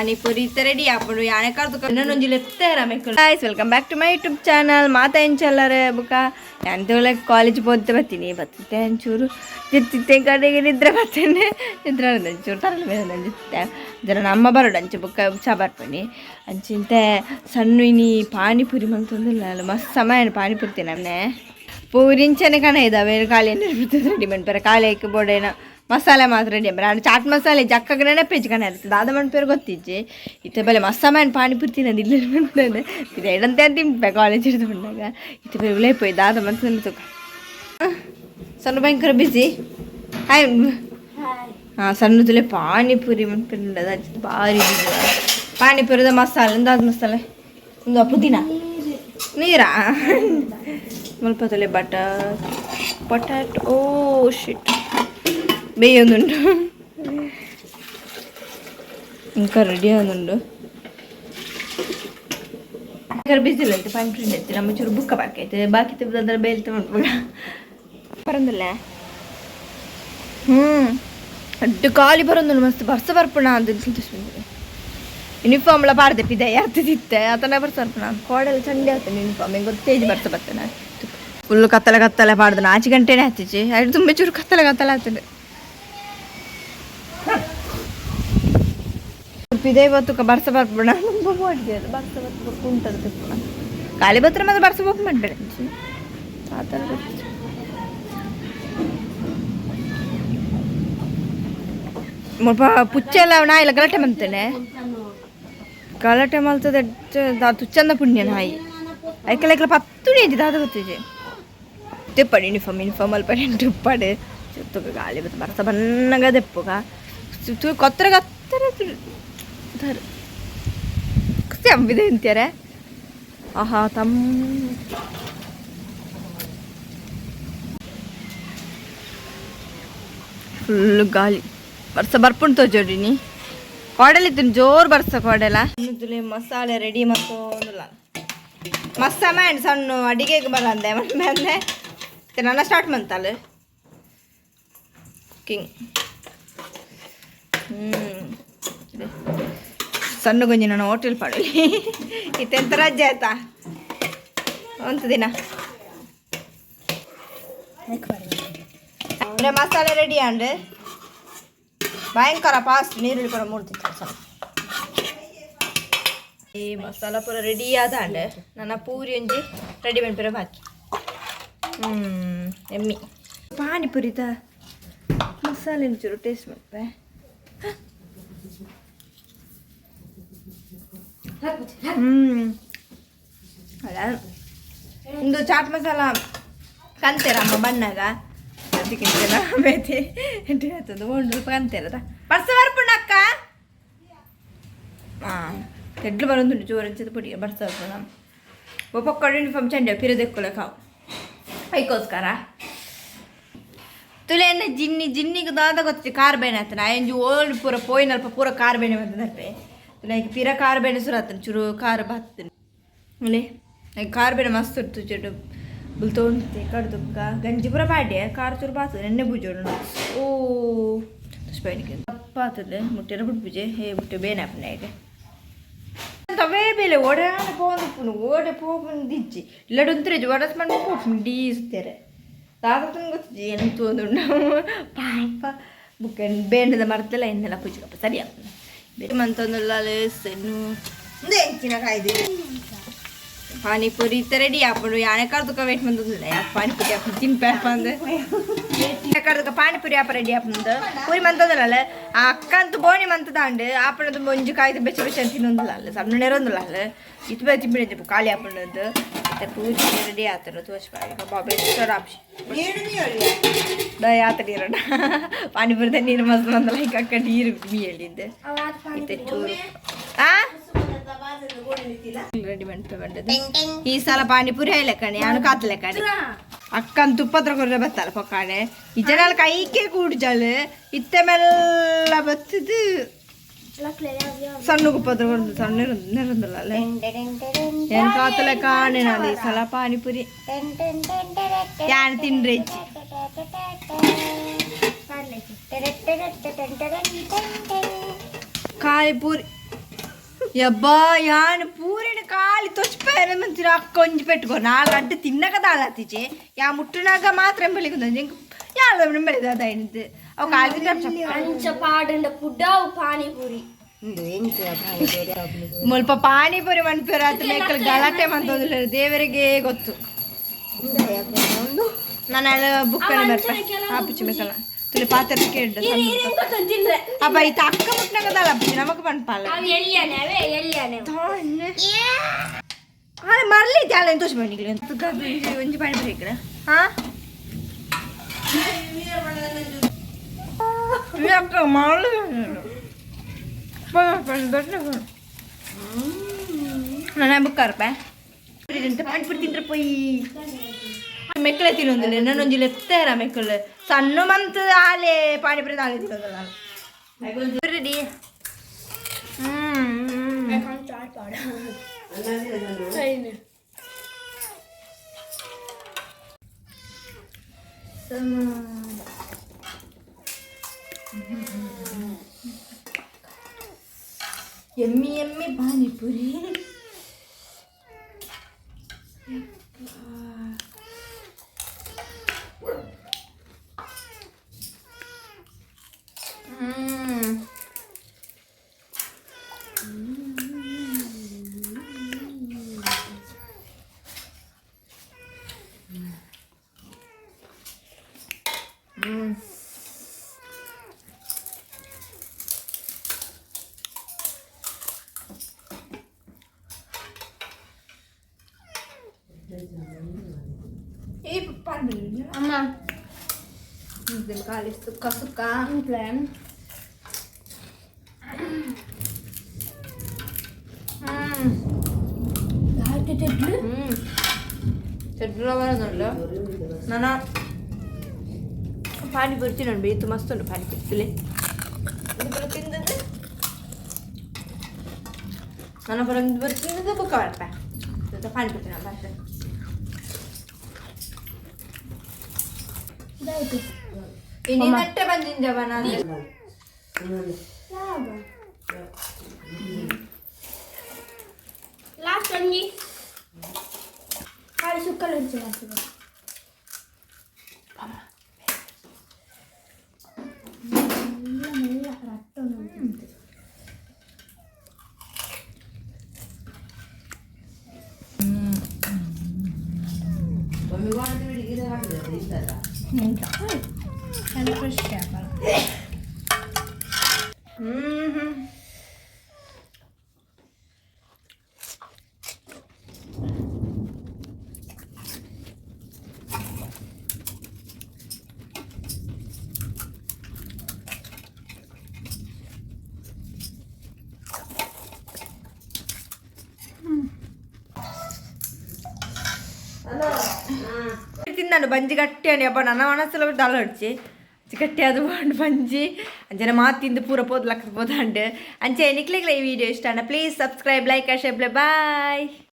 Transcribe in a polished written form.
ಪಾನಿಪುರಿ ಇತ್ತೆ ರೆಡಿ ಆಪುಂಡು ಯಾನೆ ಕರ್ದು ಇನ್ನೊಂಜಿ ಲೆತ್ತೇರ ಮೆಕ್ಕಲು. Guys, welcome back to my YouTube channel. ಮಾತಾ ಎಂಚಲ್ಲರೆ ಬುಕ ಎಂತೋಲೆ ಕಾಲೇಜ್ ಪೋತೆ ಬರ್ತೀನಿ ಬತ್ತಿತ್ತೆ ಒಂಚೂರು ಜೆತ್ತಿತ್ತೆ ಕಡೆಗೆ ನಿದ್ರೆ ಬರ್ತೇನೆ ನಿದ್ರೆ ಒಂಚೂರು ತರಲ ಮೇಲೆ ನಂಜಿತ್ತೆ ಜರ ನಮ್ಮ ಬರೋಡು ಅಂಚೆ ಬುಕ್ಕ ಚಾ ಬರ್ಪಣಿ ಅಂಚಿಂತೆ ಸಣ್ಣ ಇನಿ ಪಾನಿಪುರಿ ಮಂತೊಂದಿಲ್ಲ ಅಲ್ಲ ಮಸ್ತ್ ಸಮಯ ಪಾನಿಪುರಿ ತಿನ್ನನೆ ಪೂರಿಂಚನೆ ಕಣ ಇದಾವೆ ಖಾಲಿ ರೆಡಿ ಮನ್ಪೆರೆ ಖಾಲಿ ಐಕ್ ಬೋಡೇನ ಮಸಾಲೆ ಮಾತ್ರ ರೆಡಿ ಅಂಬರೆ ಚಾಟ್ ಮಸಾಲೆ ಜಕ್ಕಗೆ ನೆನಪೇಜ್ ಕಣ ಇರ್ತದೆ ದಾದ ಮನ್ಪೇರು ಗೊತ್ತಿಜ್ಜಿ ಇತ್ತೆ ಬಲೆ ಮಸ್ತ್ ಪಾನಿಪುರಿ ತಿನ್ನೋದು ಇಲ್ಲ ಮನ್ಪೆ ಇದು ಎಡಂತೆ ಅಂತ ತಿನ್ಪೆ ಕಾಲೇಜ್ ಹಿಡಿದು ಬಂದಾಗ ಇತ್ತೆ ಬೇರೆ ಉಲೇ ಪೋಯ್ ದಾದ ಮಂತೊಂದು ತುಕ ಸಣ್ಣ ಭಯಂಕರ ಬಿಸಿ. ಹಾಯ್. ಹಾಂ, ಸಣ್ಣದುಲೆ ಪಾನಿಪುರಿ ಮನ್ಪೆಂಡದ ಭಾರಿ ಬಿಸಿ. ಪಾನಿಪುರಿದ ಮಸಾಲೆ ಎಂದಾದ ಮಸಾಲೆ ಒಂದು ಪುದೀನ ನೀರಾ ಮಲ್ಪತ್ತಲೆ ಬಟರ್ ಪೊಟ್ಯಾಟೊ. ಓ ಶಿಟ್, ಬೇಯೊಂದುಂಡು ఇంకా ರೆಡಿ ಆದುಂಡು. ಬಿಸಿ ಇಲ್ಲ ಪಾನಿಪುರಿ ಎತ್ತಿ ನಮ್ಮ ಚೂರು ಬುಕ್ಕ ಬಾಕಿ ಆಯ್ತು ಬಾಕಿ ತಿಬ್ಬದ ಬೇಲ್ತ ಮನ್ಪುಗ ಬರಂದಿಲ್ಲ. ಹ್ಞೂ, ಅಡ್ಡು ಖಾಲಿ ಬರೋದು ಮಸ್ತ್ ಬರ್ಸ ಬರ್ಪುಣ ಅಂತ ಯೂನಿಫಾರ್ಮ್ಲ ಪಾಡ್ದೆ ಪಿದೆ ಅರ್ತದಿತ್ತೆ ಆತನ ಬರ್ಸ ಬರ್ಪುಣ ಕೋಡೆಲ್ಲ ಚಂಡಿ ಆಗ್ತದೆ ಯೂನಿಫಾರ್ಮ್ ಹೆಂಗೆ ಗೊತ್ತೇಜ್ ಬರ್ಸ ಬರ್ತೇನೆ. ಫುಲ್ ಕತ್ತಲೆ ಕತ್ತಲೆ ಪಾಡ್ದು ನಾಚಿ ಗಂಟೆನೇ ಹತ್ತಿಚಿ ಅಯ್ತು ತುಂಬ ಚೂರು ಕತ್ತಲೆ ಕತ್ತಲೆ ಆಗ್ತದೆ. ಪಿದೆ ಇವತ್ತು ಬರ್ಸ ಬರ್ಪುಣ ಬರ್ಸ ಬರ್ಪ ಉಂಟದ ತಿಪ್ಪುಣ ಖಾಲಿ ಬತ್ರ ಮತ್ತೆ ಬರ್ಸ ಬರ್ಪ ಮಾಡ್ಬೇಡ ಆ ಥರ ಬರ್ತದೆ. ಮುಲ್ಪ ಪುಚ್ಚೆಲ್ಲ ನಾಯಿಲ ಗಲಾಟೆ ಮಂತೇನೆ ಗಲಾಟೆ ಮಲ್ತದೆ ತುಚ್ಚಂದ ಪುಣ್ಯ ನಾಯಿ ಐಕಲ ಐಕಲ ಪತ್ತು ನೇಜಿ ದಾದ ಗೊತ್ತಿಜೆ ತೆಪ್ಪಡು ಯೂನಿಫಾರ್ಮ್ ಯೂನಿಫಾರ್ಮ್ ಅಲ್ಪ ಉಪ್ಪಾಡು ತುಗ ಗಾಳಿ ಬತ್ತ ಬರ್ಸ ಬನ್ನಗ ದೆಪ್ಪುಗ ಕೊತ್ತರ ಕತ್ತರ ಖುಷಿ ಅಂಬಿದೆ ಅಂತಾರೆ. ಆಹಾ ತಮ್ಮ ಫುಲ್ ಗಾಳಿ ಬರ್ಸ ಬರ್ಪುಂಡು ತೋಜೋಡಿನಿ ಕೋಡಲಿತ್ತು ಜೋರು ಬರ್ಸ ಕೋಡೆಲ ಮಸಾಲೆ ರೆಡಿ ಮತ್ತೊಂದಿಲ್ಲ ಮಸ್ತ್ ಸಮಯ ಸಣ್ಣ ಅಡಿಗೆಗೆ ಬರಂದೆ ಅಂದೆ ನನ್ನ ಸ್ಟಾರ್ಟ್ ಮಂತಲ್ಲ ಕುಕ್ಕಿಂಗ್. ಹ್ಞೂ, ಸಣ್ಣ ಗೊಂಜಿ ನಾನು ಹೋಟೆಲ್ ಪಾಡಲಿ ಇತ್ತೆಂತ ರಜೆ ಆಯ್ತಾ ಒಂದು ದಿನ ಅಂದ್ರೆ ಮಸಾಲೆ ರೆಡಿ ಅಂಡ್ ಭಯಂಕರ ಫಾಸ್ಟ್ ನೀರುಳ್ಳಿ ಪೂರ ಮೂರ್ತಿತ್ತು ಸಣ್ಣ ಈ ಮಸಾಲ ಪೂರ ರೆಡಿ ಆದಾಂಡ್ ನನ್ನ ಪೂರಿ ಒಂಜಿ ರೆಡಿ ಮನ್ಪೆರೆ ಬಾಕಿ. ಹ್ಞೂ, ಎಮ್ಮಿ ಪಾನಿಪುರಿದ ಮಸಾಲೆ ಒಂಚೂರು ಟೇಸ್ಟ್ ಮನ್ಪೆ. ಹ್ಞೂ, ಅಲ್ಲ ಒಂದು ಚಾಟ್ ಮಸಾಲ ಕಂತೇರಮ್ಮ ಬಣ್ಣಗ ಅದಕ್ಕಿಂತ ಬೇತಿ ಆಗ್ತದೆ ಒಂದು ಸ್ವಲ್ಪ ಕಂತೇರದ ಬರ್ಸ ಬರ್ಪುಂಡು ಅಕ್ಕ. ಹಾಂ, ಎಡ್ಲು ಬರೋದುಂಟು ಜೋರು ಅಂಚದ ಪುಡಿ ಬರ್ಸ ಬರ್ಪುಂಡು ಒಪ್ಪೊಕ್ಕಡ ಯೂನಿಫಾರ್ಮ್ ಚಂಡ ಪಿರ ದೆಕ್ಕೊಲೆ ಕಾವು ಐಕೋಸ್ಕರ ತುಲೆನ್ನ ಜಿನ್ನಿ ಜಿನ್ನಿಗೆ ದಾದ ಗೊತ್ತಿ ಕಾರ್ ಬೇನೆ ಆತನ ಆಯಂಜಿ ಓಲ್ಡ್ ಪೂರ ಪೋಯಿನಲ್ಪ ಪೂರ ಕಾರ್ ಬೇನೆ ಬಂದರ್ಪೆ ತುಲೆ ಪಿರ ಕಾರ್ ಬೇನೆ ಸುರ ಆತನ ಚುರು ಕಾರ್ ಬಾತ್ತನ ಅಲ್ಲೇ ಕಾರ್ ಬೇನೆ ಮಸ್ತ್ ಉಂಟು ಚೆಡು ಬುಲ್ತೋಂತೆ ಕಡ್ದುಕ್ಕ ಗಂಜಿ ಪೂರ ಪಾಡ್ಯ ಕಾರ್ ಚೂರು ಬಾತದೆ ನೆನ್ನೆ ಬುಜೋಡು. ಓ ತುಷ್ಪೈನಿಗೆ ತಪ್ಪಾತದೆ ಮುಟ್ಟೆರ ಬಿಡ್ಪುಜೆ ಹೇ ಮುಟ್ಟೆ ಬೇನೆ ಅಪ್ಪನಾಗ ತವೇ ಬೇಲೆ ಓಡಾಡ ಪೋಂದು ಓಡೆ ಪೋಪುಂದು ದಿಜ್ಜಿ ಇಲ್ಲಡುಂತ್ರೆಜ್ ವಡಸ್ ಮಣ್ಣು ಪೋಪುಂಡು ಡೀಸುತ್ತೇರೆ ತಾತನ ಗೊತ್ತಿಜ್ಜಿ ಎಂತ ಒಂದು ಪಾಪ ಬುಕ್ ಬೇಂಡದ ಮರ್ತಲ್ಲ ಎನ್ನೆಲ್ಲ ಪೂಜೆಗಪ್ಪ ಸರಿ ಆಗ್ತದೆ ಬೇರೆ ಮಂತೊಂದುಲ್ಲ ಸೆನ್ನು ಎಂಚಿನ ಕಾಯ್ದು ಪಾನಿಪುರಿ ಇತ್ತ ರೆಡಿ ಆಪುಂಡು ಯಾನೆ ಕರ್ದುಕ ವೇಟ್ ಮಂತೊಂದಿಲ್ಲ ಯಾಕೆ ಪಾನಿಪುರಿ ಆಪುಂಡು ತಿನ್ಪೆ ಅಂದ್ ಕರ್ದುಕ ಪಾನಿಪುರಿ ಆಪ ರೆಡಿ ಆಪುಂಡು ಪೂರಿ ಮಂತೊಂದಿಲ್ಲ ಆ ಅಕ್ಕಂತು ಬೋಣಿ ಮಂತದಾಂಡು ಆಪಣದು ಒಂಜಿ ಕಾಯ್ದು ಬೆಚ್ಚ ಬೆಚ್ಚ ತಿನ್ನೊಂದಿಲ್ಲ ಅಲ್ಲ ಸಣ್ಣ ನೆರೊಂದಿಲ್ಲ ಅಲ್ಲ ಇತ್ತು ಬೇ ತಿಂಬಿಡಿ ಖಾಲಿ ಆಪುಂಡು ಇತ್ತೆ ಪೂರಿ ರೆಡಿ ಆತನ ತೋಚ್ ಬೆಚ್ಚ ಆಪ್ಷನ್ ಯಾತ ನೀರಣ್ಣ ಪಾನಿಪುರಿದ ನೀರು ಮಸ್ತ್ ಬಂದಲ್ಲ ಈಗ ಅಕ್ಕ ನೀರು ಮೀ ಹೇಳಿದ್ದೆ ಇತ್ತೆ ಚೂರು ಆ ರೆಡಿ ಮಂಟೆ ಬಂದದ್ದು ಈ ಸಲ ಪಾನಿಪುರಿ ಕಣೆ ಯಾನು ಕಾತಲೆ ಕಣೆ ಅಕ್ಕನ್ ತುಪ್ಪತ್ರ ಕೊರ್ರೆ ಬತ್ತಲ್ಲ ಪೊಕ್ಕಾಣೆ ಈ ಕೈಕೆ ಕೂಡ್ಜಾಲು ಇತ್ತೆ ಮೆಲ್ಲ ಬತ್ತದು ಸಣ್ಣ ಕುಪ್ಪತ್ರ ಕೊರ್ದು ಸಣ್ಣ ನೆರಂದಲ್ಲ ಏನ್ ಕಾತಲೆ ಕಾಣೆ ನಾನು ಈ ಸಲ ಪಾನಿಪುರಿ ಯಾನ್ ತಿಂಡ್ರೆ ಕಾಯಿ ಪೂರಿ. ಯಬ್ಬಾ ಯಾನ್ ಪೂರಿನ ಖಾಲಿ ತೊಚ್ಪೇರೆ ಮಂಚಿನ ಅಕ್ಕ ಒಂಜಿ ಪೆట్టుಕೋ ನಾಲ್ ಅಡ್ಡು ತಿನ್ನಕ ದಾಲಾತಿಚೆ ಯಾ ಮುಟ್ಟುನಾಗ ಮಾತ್ರ ಎಂಬಲಿಗೆ ಯಾಳ ಬೆಳೆದ ಅವು ಖಾಲಿ. ಅಂಚ ಪಾಡುಂಡ ಪುಡಾವು ಪಾನಿಪುರಿ. ಮುಲ್ಪ ಪಾನಿಪುರಿ ಮನ್ಪೇರ ಆತ ಮೇಕಲ್ ಗಲಾಟೆ ಮಂತೋದಿಲ್ಲ, ದೇವರಿಗೆ ಗೊತ್ತು. ನಾನು ಬುಕ್ ಬರ್ಪೆ ಆಪುಚಿ ಮೇಕಲ್ಲ ತುಳಿ ಪಾತ್ರಕ್ಕೆ. ತಿಂದ್ರೆ. ಅಪ್ಪ ಈತ ಅಕ್ಕ ಮುಟ್ನಾಗದಲ್ಲ ಅಪ್ಪಿ ನಮಕ್ ಪನ್ಪಾಲ. ಅವು ಎಲ್ಲಿಯಾನೆ ಅವೇ ಎಲ್ಲಿಯಾನೆ. ಆನೆ ಮರಲಿ ಜಾಲ ತೋಚ್ ಬನ್ನಿ. ಒಂಜಿ ಪಾನಿಪುರಿ ಇಕ್ಕಡ. ಹಾ ಅಕ್ಕ ಮರಳಿ ನಾನು ಬುಕ್ ಅರ್ಪೆ ಪಾನಿಪುರಿ ತಿಂದ್ರೆ ಪೋಯಿ ಮೆಕ್ಕಲೆ ತಿನ್ನೊಂದಿಲ್ಲ. ನನ್ನೊಂಜಿ ಲೆತ್ತಾರ ಮೆಕ್ಕಲು ಸಣ್ಣ ಮಂತ್ ಆಲೆ ಪಾನಿಪುರಿ ಆಲೆ ತಿನ್ನೋದಿಲ್ಲ. ರೆಡಿ. ಹ್ಮ್. ಚಾಟ್. ಎಮ್ಮಿ ಎಮ್ಮಿ ಪಾನಿಪುರಿ. ಹ್ಮ್ ಹ್ಮ್ ಈ ಪಾನಿಪುರಿ. ಅಮ್ಮ. ಖಾಲಿ ಸುಕ್ಕ ಸುಕ್ಕ. ಪ್ಲಾನ್. ಹ್ಮ್. ಚೆಡ್ಲು. ಹ್ಮ್ ಚೆಡ್ಲ ಬರೋದುಂಡು. ನಾನು ಪಾನಿಪುರಿ ತಿನ್ನೋಣ. ಇದು ಮಸ್ತ್ ಉಂಟು ಪಾನಿಪುರಿ. ತಿಳಿ ಇದು ತಿಂದದ್ದು ನಾನು ಬರೋದು ತಿಂದದ್ದು ಬುಕ್ಕ ಬರ್ಪೆ ಪಾನಿಪುರಿ ತಿನ್ನೋಣ ಬರ್ತೇನೆ. ಇನ್ನು ನಟ್ಟೆ ಬಂದಿಂಜವ ನಾನು. ಲಾಸ್ಟ್ ಒಂಜಿ ಖಾಲಿ ಸುಕ್ಕಲು ಉಂಚು. ಮೆಲ್ಲ ಮೆಲ್ಲ ರಟ್ಟೊಂದು. ಫ್ರೆಶ್ ಹ್ಮ್ ಹ್ಮ್ ತಿಂದಾನು ಬಂಜಿ ಗಟ್ಟಿ ಅಪ್ಪ. ನನ್ನ ಮನಸ್ಸಲ್ಲ ದಳ ಹೊಡ್ಚಿ ಗಟ್ಟಿ ಅದು ಬಾಂಡ್ ಬಂಜಿ ಅಂಚನೆ ಮಾತು ತಿಂದು ಪೂರ ಪೋದು ಲಕ್ಕ ಪೋದಾಂಡ್. ಅಂಚೆ ನಿಕ್ಲೆಗ್ಲ ಈ ವಿಡಿಯೋ ಇಷ್ಟ please subscribe, like, share. Bye.